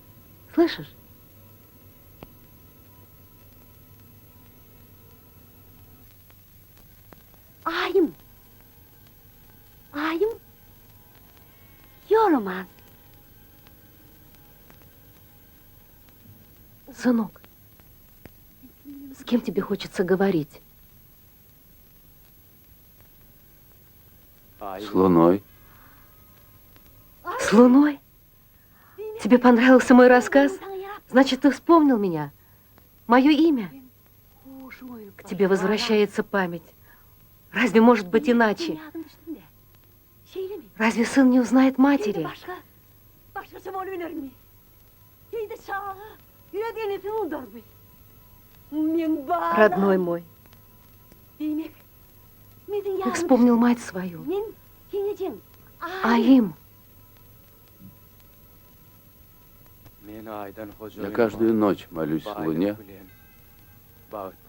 Слышишь? Aýym. Aýym. Ýolaman. Сынок, с кем тебе хочется говорить? С луной. С луной? Тебе понравился мой рассказ? Значит, ты вспомнил меня? Мое имя? К тебе возвращается память. Разве может быть иначе? Şeýlemi? Разве сын не узнает Heý-de матери? başga, başgaça bolubilermi? Heý-de çaga, ýürek enesini undarmy? Meň balam. Родной мой, Diýmek, meniň ты ýadym вспомнил мать свою. Men seň ejeň. Аим, Я каждую ночь молюсь луне,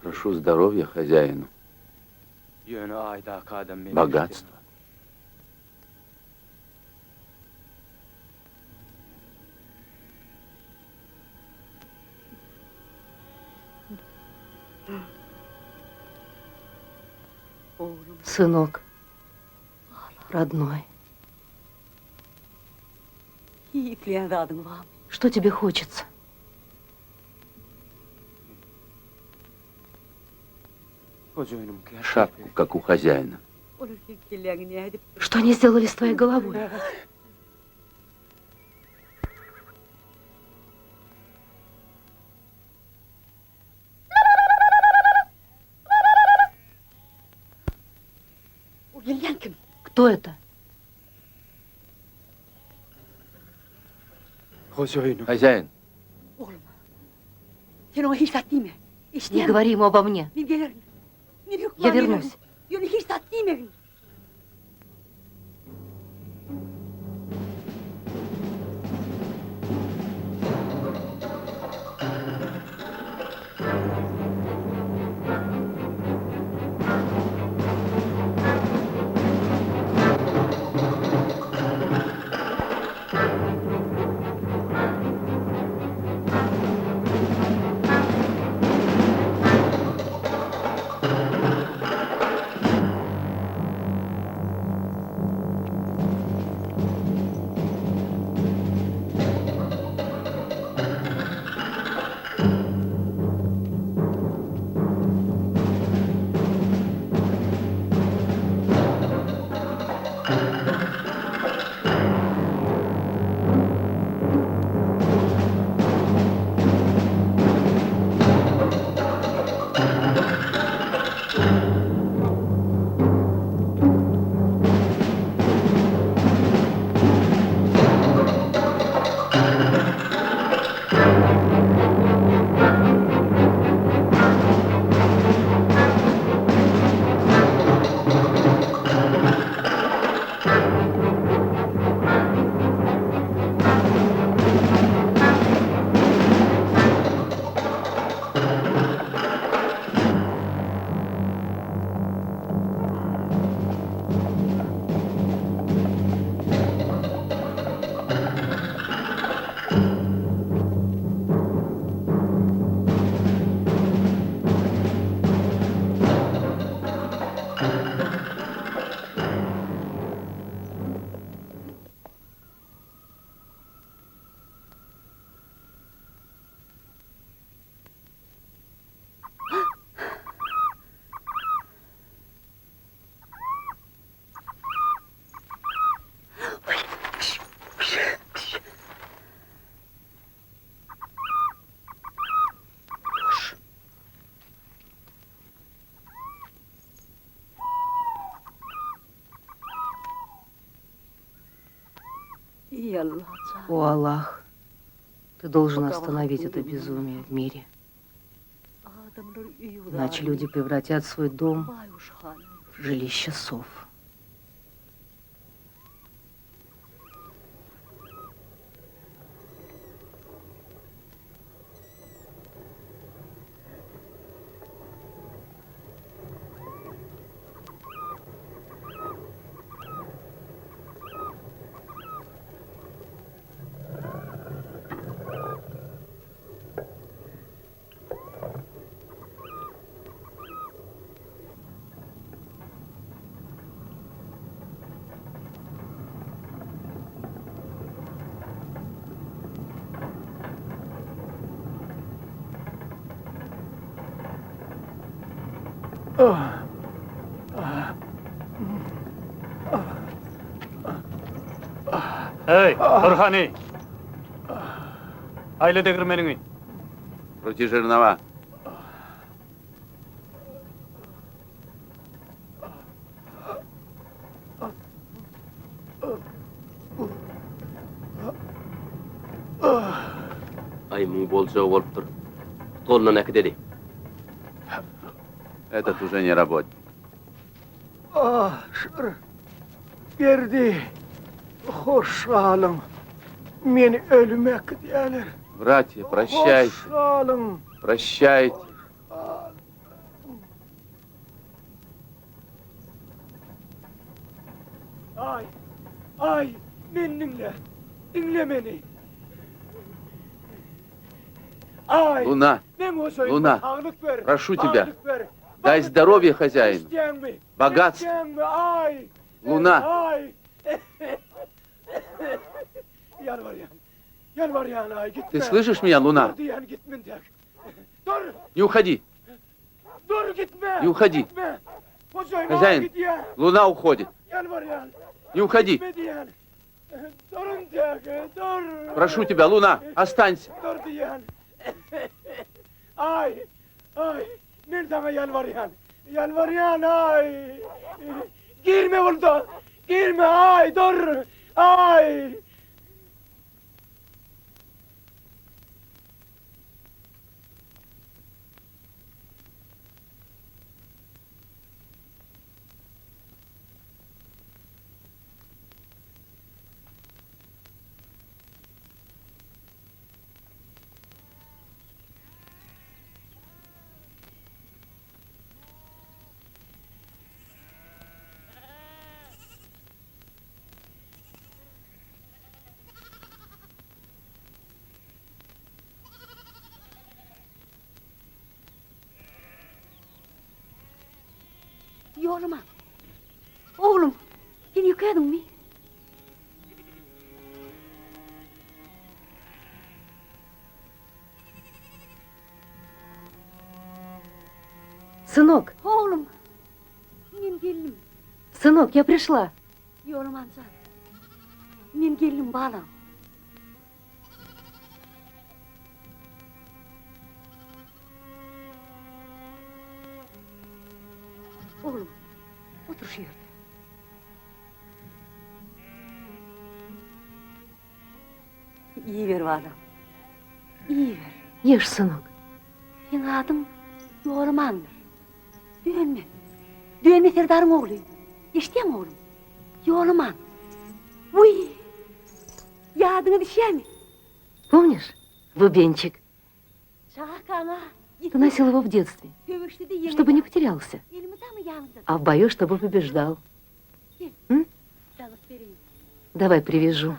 прошу здоровья хозяину, богатства. Сынок, родной. Что тебе хочется? Шапку, как у хозяина. Что они сделали с твоей головой? Кто это? Хозяин. Не говори ему обо мне. Я вернусь. О, Аллах, ты должен остановить это безумие в мире. Иначе люди превратят свой дом в жилище сов. Eý, dur hany! Aýla degirmeniňi. Kruti žirnowa. Aý, muň boljagy bolupdyr. Golundan äkideli. Этот уже не работник. Aşyr Berdi, hoş galyň. Meni ölüme äkidýärler. Братья, прощайте. Hoş galyň. Прощайте. Aý, aý, meni diňle. Diňle meni. Aý. Луна. Meň hojaýynyma Луна, saglyk ber. прошу тебя, Baglyk ber. дай Bagyt ber. здоровье хозяину, Eşidýäňmi? богатство. Eşidýäňmi? Aý! Луна. Aý! Ýalbarýan. Ýalbarýan, aý, gitme. Ты слышишь меня, Луна? Dur diýýän, gitme entek. Dur! Не уходи, Dur gitme! Не уходи. Gitme! Hojaýyn, aý, Хозяин. gidýär. Луна уходит. Ýalbarýan. Не уходи. Gitme diýýän. Dur entek, dur! Прошу тебя, Луна, останься. Dur diýýän. Aý, aý, men saňa ýalbarýan. Ýalbarýan, aý. Girme bunda. Girme, aý, dur. Aý. Ýoluma. Oglum, sen ýükädiňmi? Сынок, Oglum, men geldim. сынок, я пришла. Ýolaman jan. Men geldim balam. Oglum, otur şu ýerde. Iýiber balam. Iýiber. Ешь, сынок. Seň adyň Ýolamandyr. Dönme. Dönme serdaryň ogly. Eşidýäňmi oglum? Ýolaman. Wuý! Ýadyňa düşýärmi? Помнишь, бубенчик? Çagakaňa Ты носил его в детстве, Söweşde-de ýeňildi. чтобы не потерялся, Elmydama ýanyňda. а в бою, чтобы побеждал. Gel. Daňyp bereýin. Давай привяжу.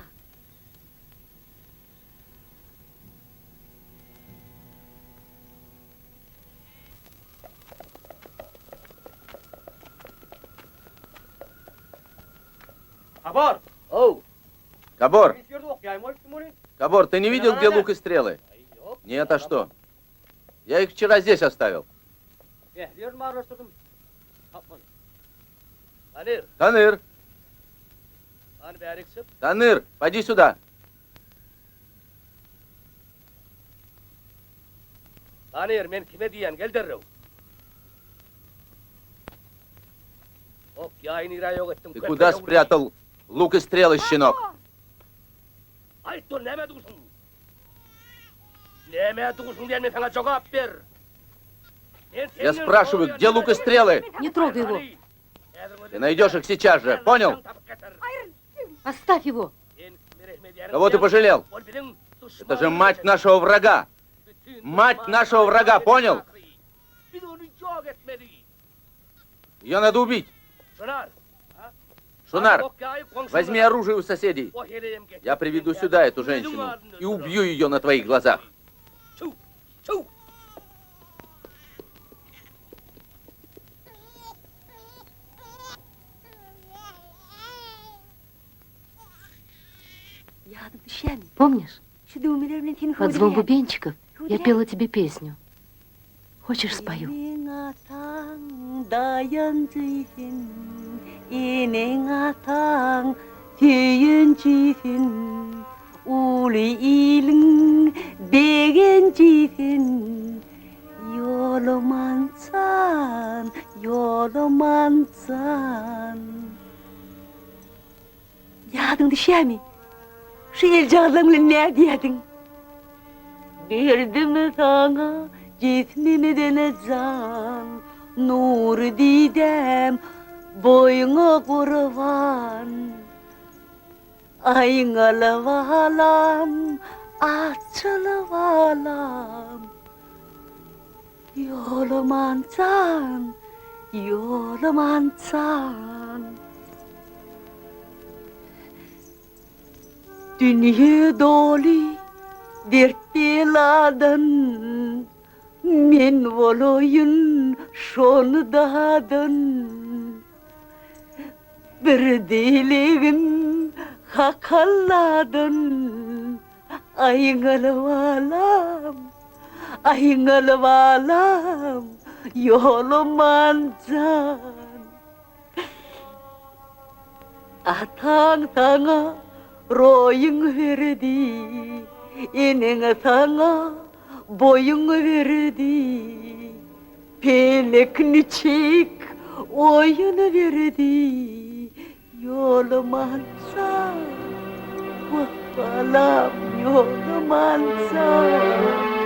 Kabor! Ow! Кабор! Şu ýerde okýaýym bolupdym ony. Кабор, ты не видел, где лук и стрелы? Нет, а что? Я их вчера здесь оставил. Ähli ýerini araşdyrdym. Tapmadym. Tanyr, Таныр, hany bärik çyk. Таныр, пойди сюда. Tanyr, men kime diýýän, gel derrew. Ok, ýaýy nirä ýok etdiň? Ты куда спрятал лук и стрелы, щенок? Aýt dur, näme dursuň? Näme dursuň diýen men saňa jogap ber. Я спрашиваю, где лук и стрелы? Не трогай его. Ты найдешь их сейчас же, понял? Оставь его. Кого ты пожалел? Это же мать нашего врага. Мать нашего врага, понял? Ее надо убить. Шунар, возьми оружие у соседей. Я приведу сюда эту женщину и убью ее на твоих глазах. Ýadyň düşýärmi? Помнишь? Şu düwmeler bilen seni Под звон hüwdüleýän. бубенчиков я пела тебе песню. Хочешь, спою? Eneň ataň daýanjy sen, eneň ataň söýenji sen, uly iliň begenji sen. Ýolaman jan, Ýolaman jan. Ýadyň düşýärmi? Şu eljagazlaň bilen näme diýerdiň? Berdim saňa jismimden jan, nur didem boýuňa gurban. Aýňaly balam, açyly balam. Ýolaman jan, Ýolaman jan. Dünýe doly dert beladan. Men bolaýyn şony dadan. Bir dilegim Hak Alladan, Aýňal balam, aýňal balam, Ýolaman jan. Ataň saňa roýuň berdi, Eneň saňa boýuň berdi. Pelek niçik oýun berdi, Ýolaman jan, wah balam, Ýolaman jan.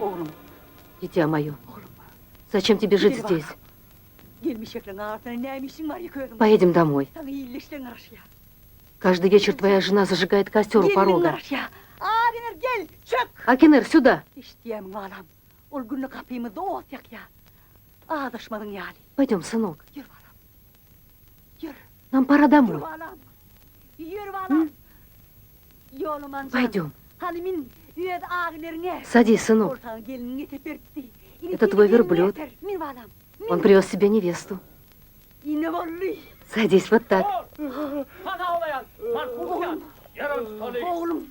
Oglum. Дитя мое, зачем тебе жить здесь? Gelmişekleň arasynda näme işiň bar ýeke özüň? Поедем домой. Saňa illeşseň garaşýar. Каждый вечер твоя жена зажигает костер у Gelniň порога. garaşýar. Agener gel, çök! Акинер, сюда! Eşitýämiň balam? Ol günde gapymyzda ot ýakýar. Azaşmadyň ýaly. Пойдем, сынок. Ýör balam. Ýör. Нам пора Ýör домой. balam. Ýör balam. Ýolaman jan. Пойдем. Hany min öz Ageneriňe. Садись, сынок. Ol saňa gelniňi getirip beripdi. Ine Это твой seniň верблюд. gelniňi getir. Min balam. Min. Он привез себе невесту. Ine boldy. Садись вот так. Oglum.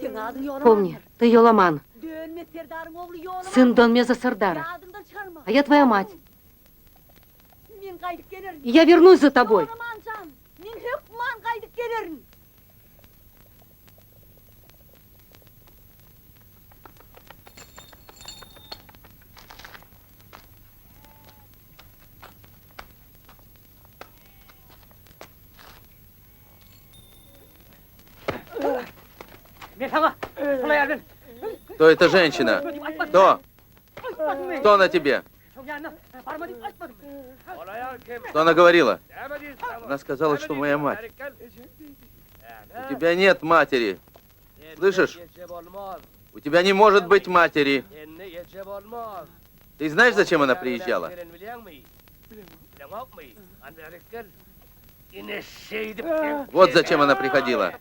Seň adyň Ýolamandyr. Помни, ты Йоламан, Dönmez Serdaryň ogly Ýolaman. сын Донмеза Сардара. Ýadyňdan çykarma. А я твоя мать. Men gaýdyp gelerin. И я вернусь за тобой. Ýolaman jan, men hökman gaýdyp gelerin. Men saňa şola ýerden. Кто эта женщина? Кто? Кто она тебе? Şoň ýanyna barma diýip aýtmadymmy? Что она говорила? Она сказала, что моя мать. У тебя нет матери. Слышишь? У тебя не может быть матери. Ты знаешь, зачем она приезжала? Вот зачем она приходила.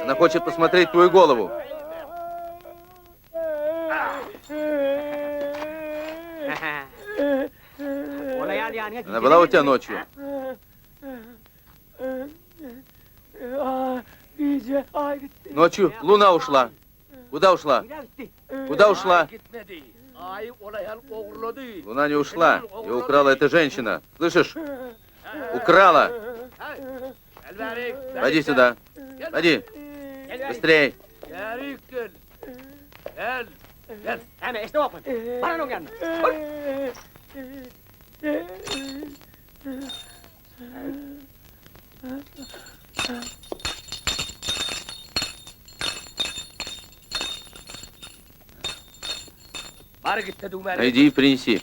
Она хочет посмотреть твою голову. Она была у тебя ночью? Ночью луна ушла. Куда ушла? Куда ушла? Луна не ушла. Ее украла эта женщина. Слышишь? Украла. Пойди сюда. Пойди. Быстрей. Найди и принеси.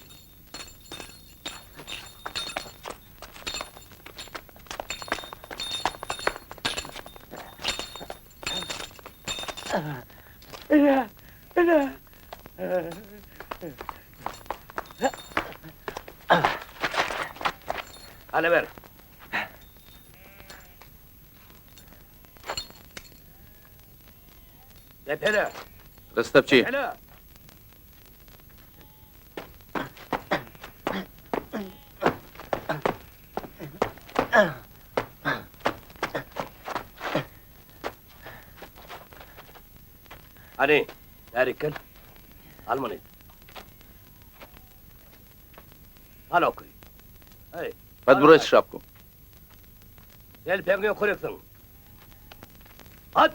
Depele! Растопчи. Depele! Hany, bärik gel. Al muny. Al oky. Hey. Подбрось шапку. Telpegiňi ýokaryk zyň. At!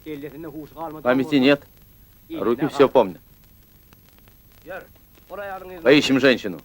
Kellesinde huşy galmadyk Памяти нет, а руки все помнят. Ýör, ol aýalyň yzyndan. Поищем женщину.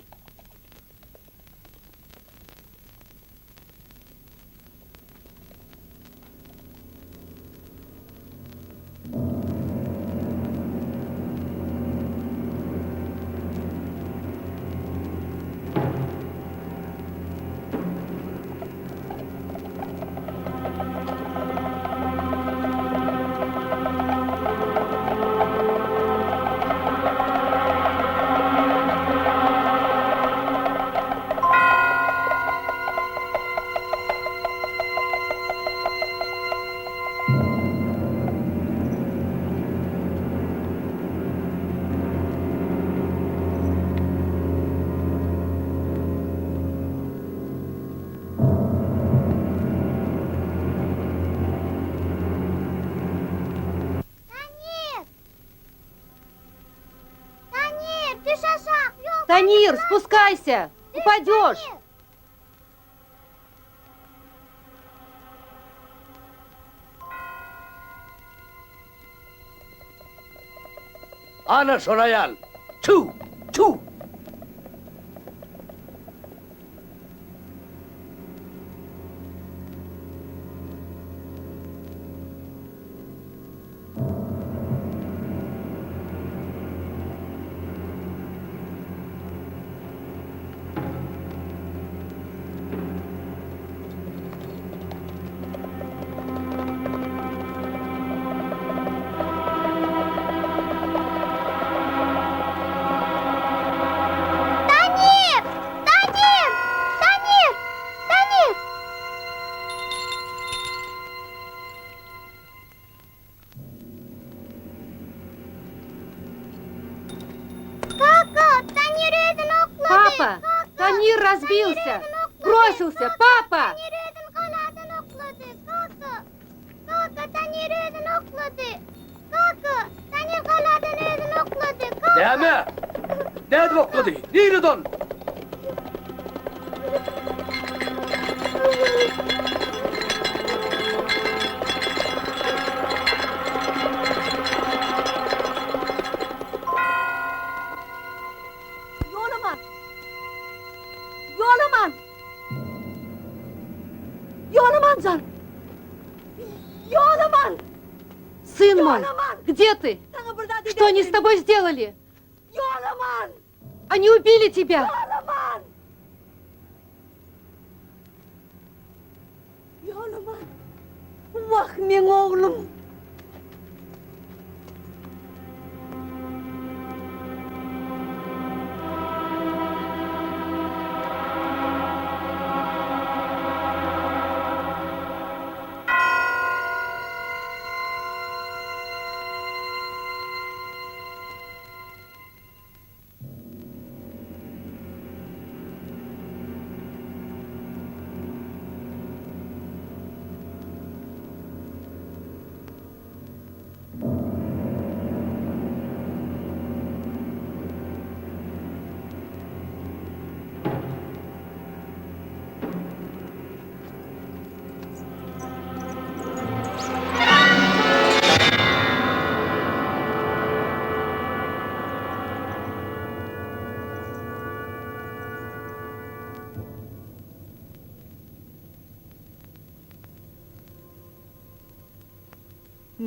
Tanir! Tanir, düş aşak! Ýok, Танир, спускайся! Упадешь! Ana şol aýal! Çüw! Çüw! Tanir! Tanir! Tanir! Tanir! Kaka, Tanir özüni oklady. Папа! Kaka, Танир разбился! Tanir özüni oklady. Бросился! Папа! Tanir özüni galadan oklady. Kaka! Kaka, Tanir özüni oklady. Kaka, Tanir galadan özüni oklady. Kaka! Näme? Nädip oklady? Nirede ol? Ýolaman! Ýolaman! Ýolaman jan! Ýolaman! Сын мой, Ýolaman! где ты? Saňa bir zat Что они с тобой сделали? Ýolaman! Они убили тебя! Ýolaman! Ýolaman! Wah, meň oglum!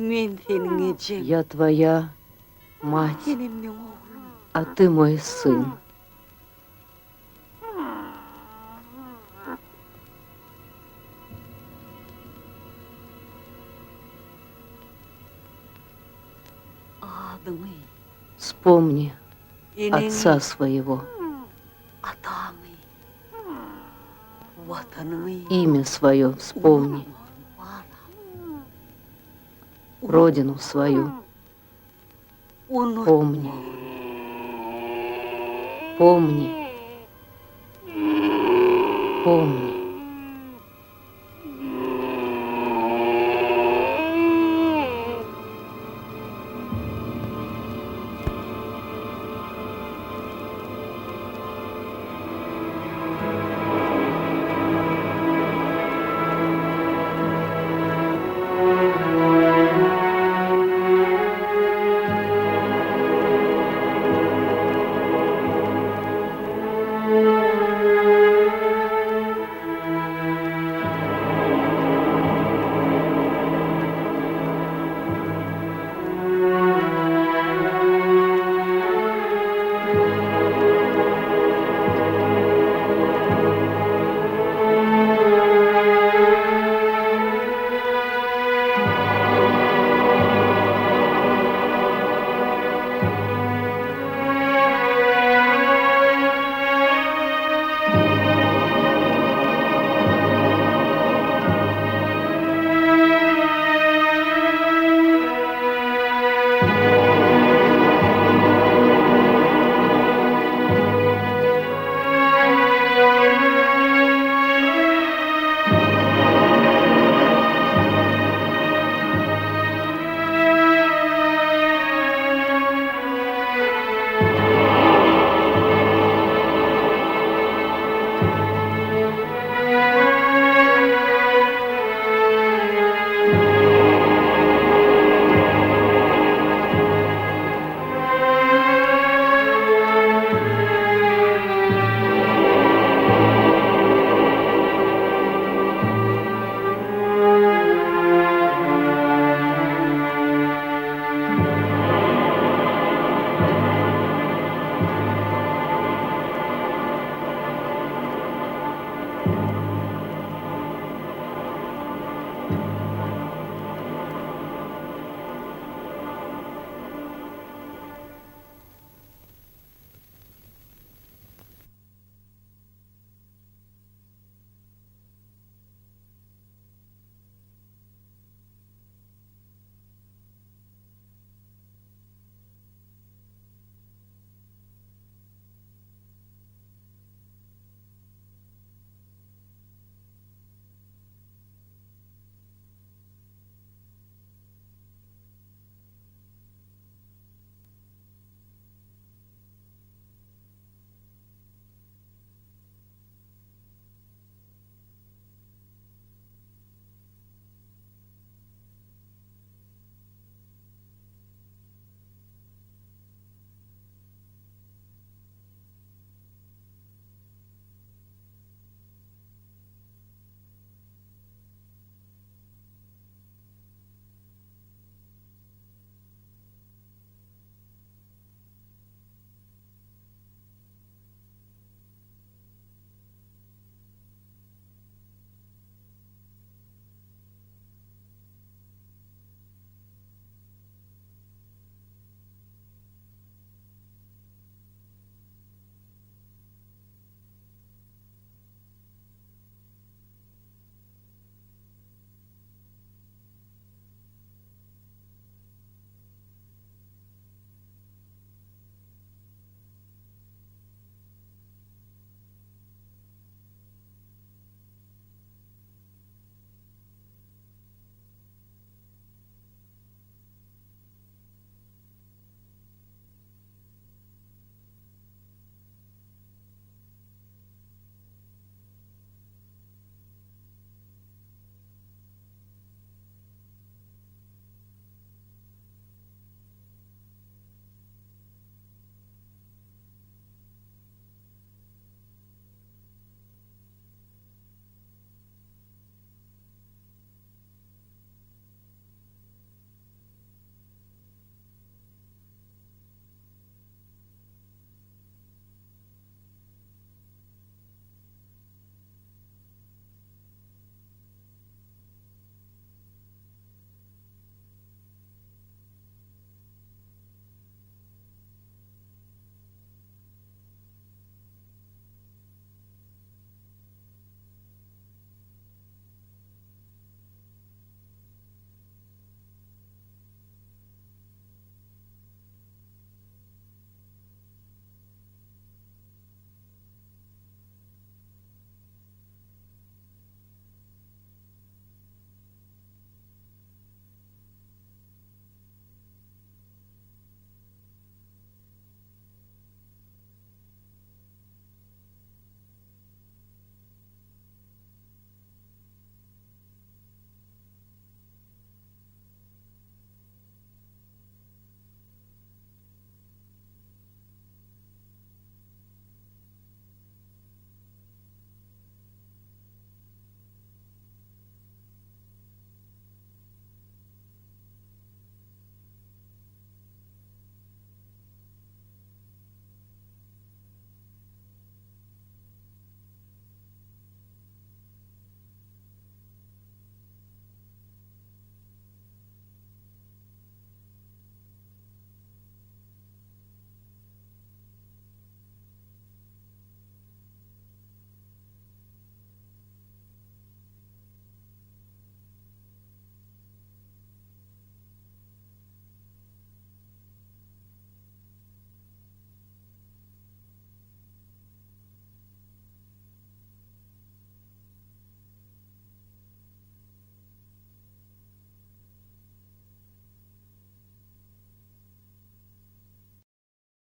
Men seniň ejeň. Я твоя мать, Senem meň oglum. а ты мой сын. Adyňy, Вспомни eneňi, отца своего. ataňy. Watanyňy Имя свое вспомни, balam. родину свою Unutma. помни. Помни. Помни.